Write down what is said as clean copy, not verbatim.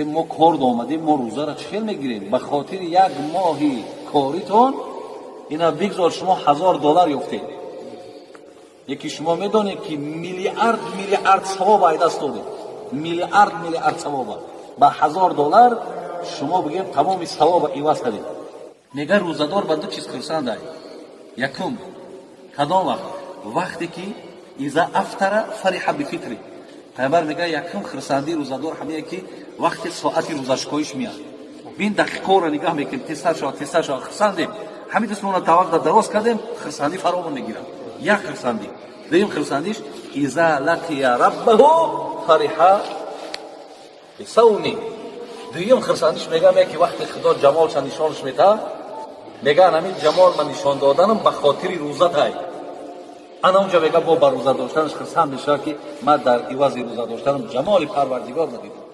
Мо кор омадем, мо рӯзаро чӣ хел мегирем? Ба хотири як моҳи коритон ина бигзор шумо $1000 ёфтед. Яки шумо медонед, ки миллиард миллиард савоб ай даст додед, миллиард миллиард савоба ба $1000 шумо бигем тамоми савоба иваз кардед. Мега, рӯзадор ба ду чиз хурсанд ай. Якум, кадом вақт? Вақте ки إذا أفطر فرح بفطره. Пайғамбар мега, якум хурсандии рӯзадор ҳамее, ки вақте соати рӯзашкоиш меяд. Бин, дақиқаро нигаҳ мекунем, тезтар шавад, тезтар шавад, хурсандем. Ҳамин дастмона таваққ дароз кардем, хурсандӣ фаромон мегирад. Як хурсандӣ. Дуюм хурсандиш: إذا لقي ربه فرح بصومه. Дуюм хурсандиш, мегам, яке вақте Худо ҷамолша нишонаш метаҳад, меган, ҳамин ҷамол ман нишон доданам ба хотири рӯзатай. Ана унҷа, мега, бо ба рӯза доштанаш хурсанд мешавад, ки ман дар ивази рӯза доштанам ҷамоли Парвардигор надидам.